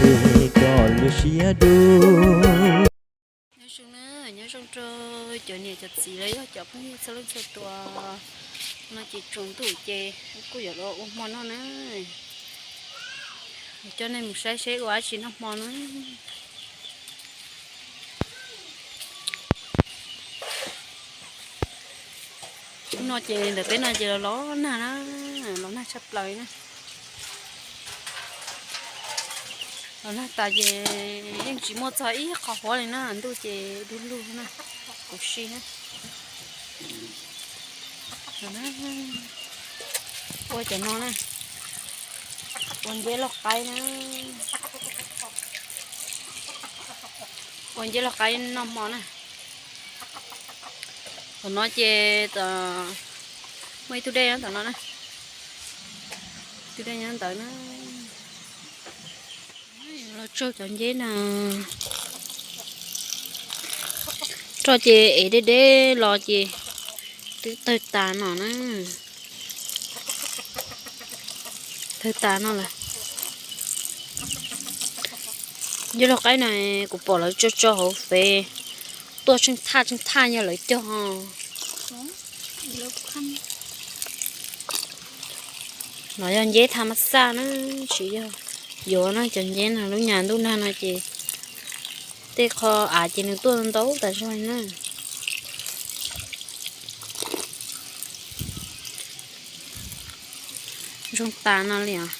Koj lub siab dub. Nyob zoo na, nyob zoo rau cov niam cov txiv los yog cov phooj ywg txhua leej txhua tus. No ces tsaus ntuj ces kuj yuav los ua hmo noj na. Coj nej mus saib seb ua dab tsi noj hmo na. Hnub no ces ntawm peb no ces los los nag na, los nag tshaj plaws na. Los nag tas ces yeej tsis muaj txog ib qho huab li na, ntuj ces du lug na, kuv si na. Ua cov no na, ua nceb loj qaib na, ua nceb loj qaib noj hmo na. Tom no ces muaj ib tug dej nyob tom no na, ib tug dej nyob ntawd na. Los tsaug cov nceb na, roj ces ev deb deb los ces twb tawg tas no na, tawg tas no lawm. Nceb loj qaib no kuv pom lawv tso tso hauv Fev, tuaj tsheej thaj tsheej thaj yog lawv cog. No yog nceb tha mab xaj na, tsis yog yuav na, cov nceb no lub nyam ntuj nag no ces tej qho av ces nws tuaj ntau tas zog li na. Zoo tas no li os.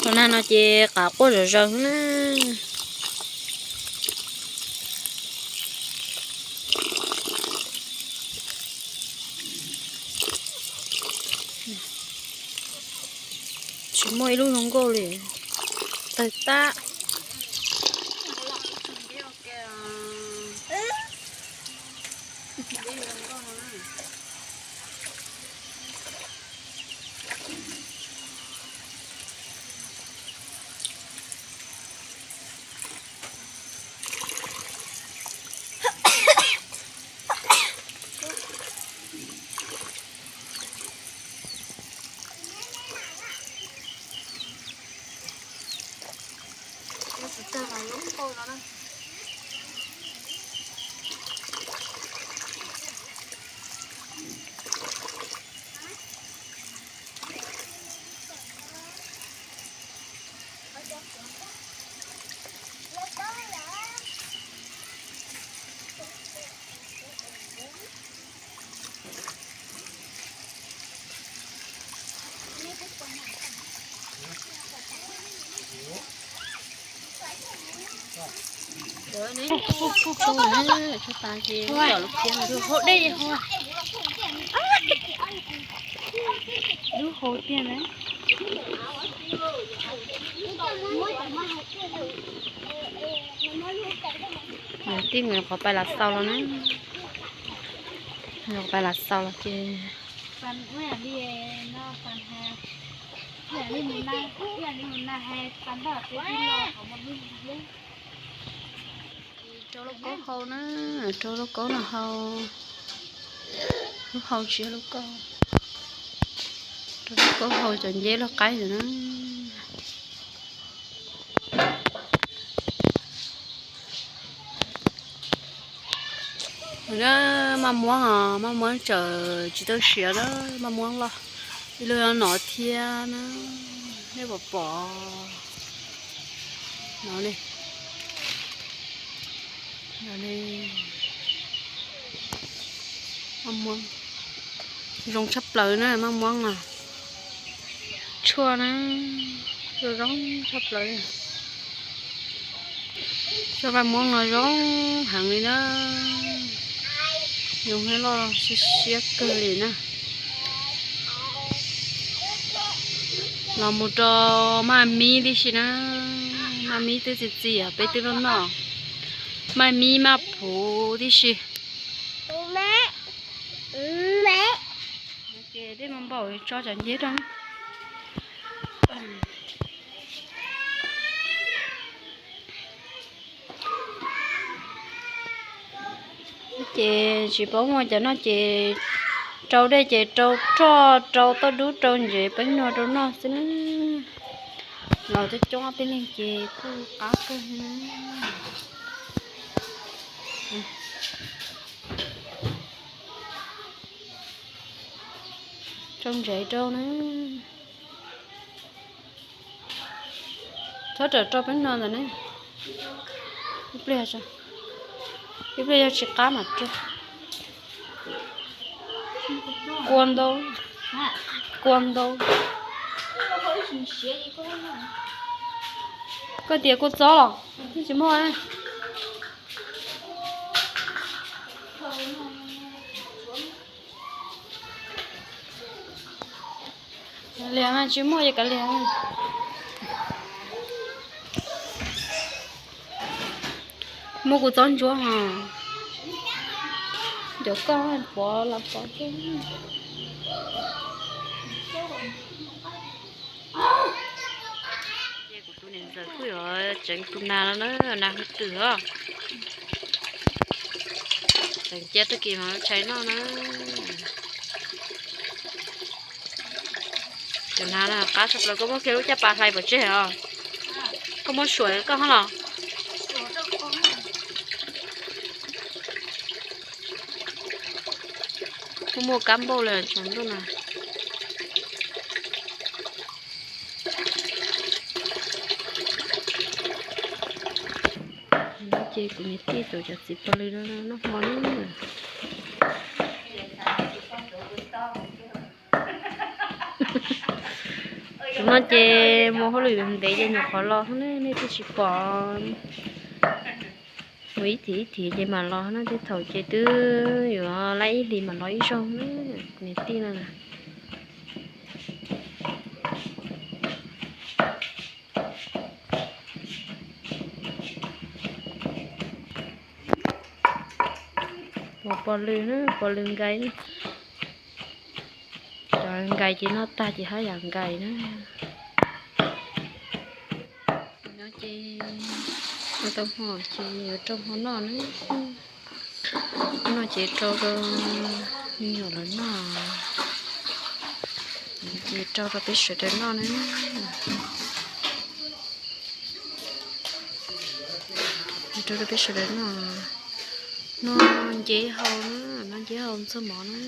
Los nag no ces qav quaj zom zaws na. Tsis muaj ib lub zoo nkauj li, tawg tag. Hauv dej hauv, lub hauv tiag na. Tij nkawd nyuam qhuav pais lav xaus los na, nyuam qhuav pais lav xaus los ces rau lauj kaub hau na, rau lauj kaub no hau, lub hau tsis yog lub kaub, rau lauj kaub hau cov nceb loj qaib ntawd na. Maj muab os, maj muab tseem tsis tau siav na, maj muab los ib lub no thiab na, nej puas pom no ne, no ne, maj muab zoo tshaj plaws na, maj muab os, tshuaj na, zoo zoo tshaj plaws. Tshuaj maj muab no zoo heev li na, zoo thiab loj siab siab kawg li na. Los mus rau maj mib tib si na, maj mib twb txi txiv os, peb twb noj noj maj mib maj phuv tib si. Ces dej mas npaum tso cov nceb rau. Lub Ces tsis paub muaj cov no ces rau dej ces rau roj rau tauj dub rau ntsev peeb no rau noj xwb na. Los coob coob ob peb leeg ces kuj qab kawg na. Rau ntsev rau na. Txhob rawm rau peb no ntawm ne. Ib pliag, ib pliag yog tsis qab mas rau. Kua ntau, kua ntau. Koj tias kua txob los tsis muaj. Liag mas tsis muaj ces kav liag. Muaj kuv txob ntsuab hos. Cov koj pov los pov xwb. Ces kuv tus niam ntxawm kuj yuav tseev tus nas no na, nas hwj twm os. Tseev cia tag kis mas tshais noj na. Cov nas no qab tshaj plaws, koj muab kiag lub caj pas hlais pov tseg os. Koj muab suam koj hov los. Muaj muaj kab npauj li tsaus ntuj na. Ces kuv niam tij tus cov txiv pov lw no noj hmo na. Tus no ces mus hauj lwm ntev ces nyuam qhuav los xwb ne, nej twb tsis pom. Mus ib thim ib thim ces mam los no, tej thaum ces twb yuav lab ib hlis mam los ib zaug na, niam tij no na. Ua pov lw na, pov lw nkais. Cov nkais ces noj tag ces haj yam nkais na. No ces ua tau hmo ces yuav rau hmo noj na. No ces rau rau me nyuam lawv noj, ces rau rau peb sawv daws noj na. Rau rau peb sawv daws noj, noj nceb hau na, noj nceb hau ntxuag mov na.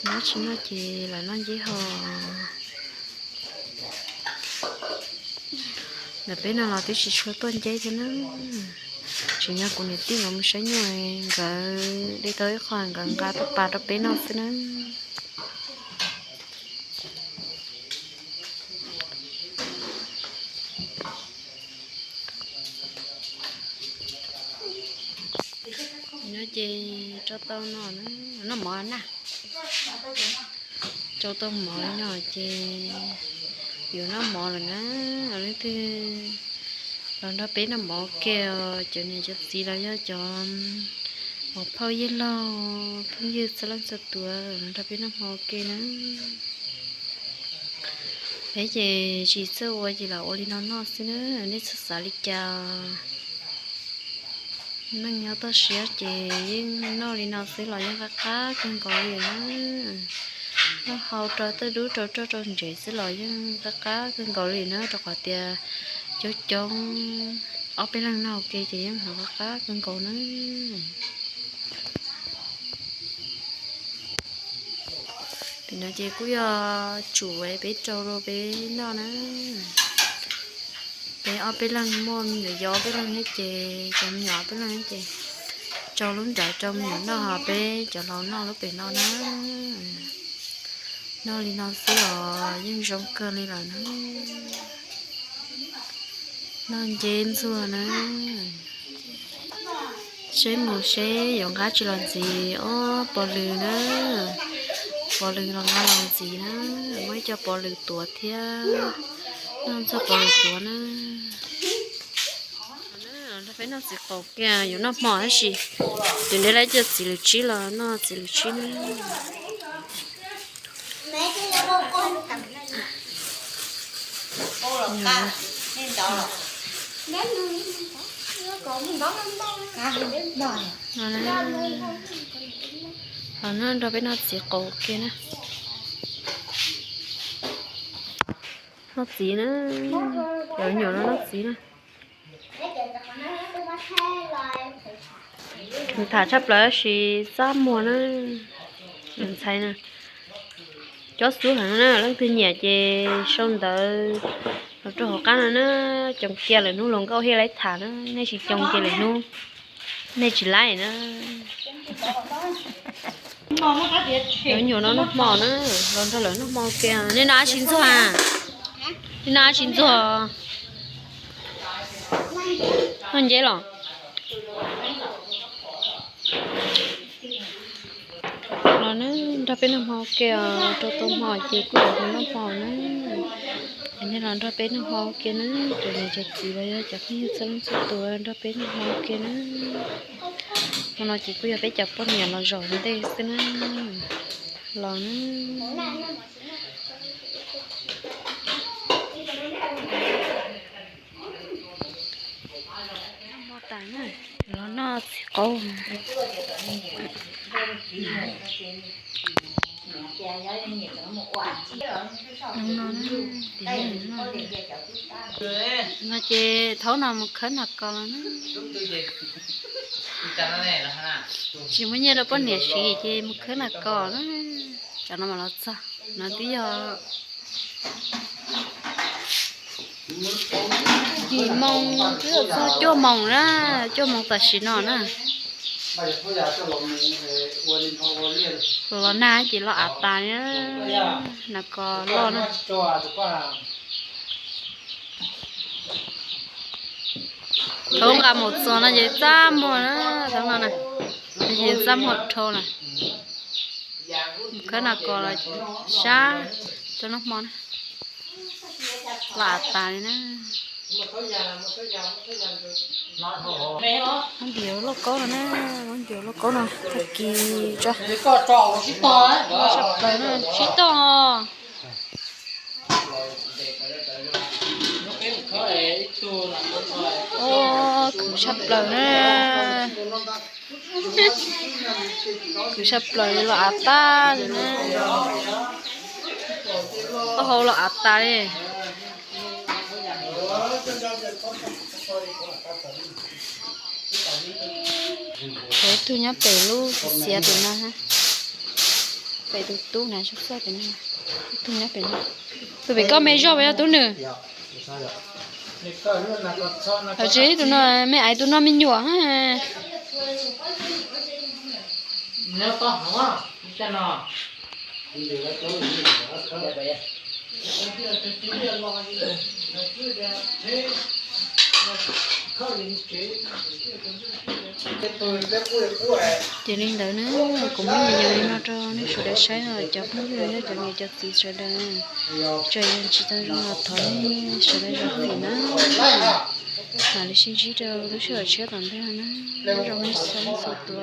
Mov tsis noj ces lam noj nceb hau. Ntawm peb no los twb tsis tshua tuaj nceb thiab na. Tseem yog kuv niam tij nkawd mus saib nyuj, nkawd de tau ib qho nkawd nqa tuaj pas rau peb noj xwb na. No ces rau tau no, noj mov na. Rau tau mov li no ces yuav noj mov lawm na. Leej twg los nrog peb noj mov ua ke, cov niam cov txiv los yog cov muam phauj yawg laug phooj ywg txhua leej txhua tus los nrog peb noj mov ua ke na. Peb ces tsis txawj ua ces lam ua li no noj xwb na, nej txhob xav li cas. Neej nyob toj siab ces yeej noj li no xwb los yeej qab qab kawg nkaus li na. Noj hau rau tawj dub rau roj rau ntsev xwb los yeej qab qab kawg nkaus li na, rau qhov tias coob coob ob peb leeg noj ua ke ces yeej hnov qab qab kawg nkaus na. Pem no ces kuj yog tsum peb rau rau peb noj na. Peb ob peb leeg muaj me nyuam yaus ob peb leeg thiab ces cov me nyuam ob peb leeg thiab ces rau lub nrad rau me nyuam noj, ho peb cov laus noj lub pem no na. Noj li no xwb los yeej zoo kawg li lawm na. Noj nceb ntxuag na. Seb mus seb yuav nqa tsi los ntxiv ob pov lws na. Pov lws los nqa los ntxiv na. Muaj ib co pov lws tuav thiab. Noj ntxuag pov lws tuav na. Peb noj txiv qaub kiag, yuav noj hmo tab sis tus ntev lawv cov txiv lws tsib los noj txiv lws tsib na. Los na, nrog peb noj txiv qaub kiag na. Noj txiv na, cov me nyuam no noj txiv na. Nws tham tshaj plaws tab sis txaj muag na, ntxhais na. Cob xub heev na, leej twg nyiam ces sau ntawv los rau hauv qab no na. Coo kiag lawm hnub hluas nkauj thiaj li tham na, nej tsis coo kiag lawm hnub nej tsis laib na. Cov me nyuam no noj hmo na, los nrog lawv noj hmo kiag. Nej noj dab tsi ntxuag a? Nej noj dab tsi ntxuag? Noj nceb los? Los na, nrog peb noj hmo ua ke os, rau tau hmo ces kuj yuav noj hmo na. Es nej los nrog peb noj hmo ua ke na, cov niam cov txiv los yog cov phooj ywg txhua leej txhua tus nrog peb noj hmo ua ke na. Hmo no ces kuj yog peb cov poj niam los zaum ntej xwb na. Los na. Hmo tas na, los noj txiv qaub. No ces thaum no mus khawb nas kos los na. Tsis muaj nyiaj rau poj niam siv ces mus khawb nas kos na. Cov no mas los txog no twb yog yim moos twb txog cuaj moos na, cuaj moos tam sim no na. Los nag ces los av tas na, nas kos loj na. Thaum nqa mus txog no ces txaj muag na, thaum no na, ces txaj muag dhau na. Mus khawb nas kos los sab rau noj hmo na. Los av tas li na. Muab ntim lauj kaub no na, muab ntim lauj kaub no tag kis tso. Sib toj os. Khwv tshaj plaws na. Khwv tshaj plaws li, los av tas li na. Taub hau los av tas li. Tshuav ib tug nyob pem lub xiav pem no, pem tus tub na, txaj pem no. Ib tug nyob pem no. Tus pem koj me zog puas yog tub nws? Hos tsis, tus no me aiv, tus no me nyuam. Ces li ntawd na, kuv muab yog li no rau nej sawv daws saib os cov phooj ywg, cov niam cov txiv sawv daws. Txawm yog tsis tau zoo los thov nej sawv daws zam txim na. Mam li sib ntsib rau lub sij hawm tshiab tom ntej na. Nyob zoo nej txhua leej txhua tus.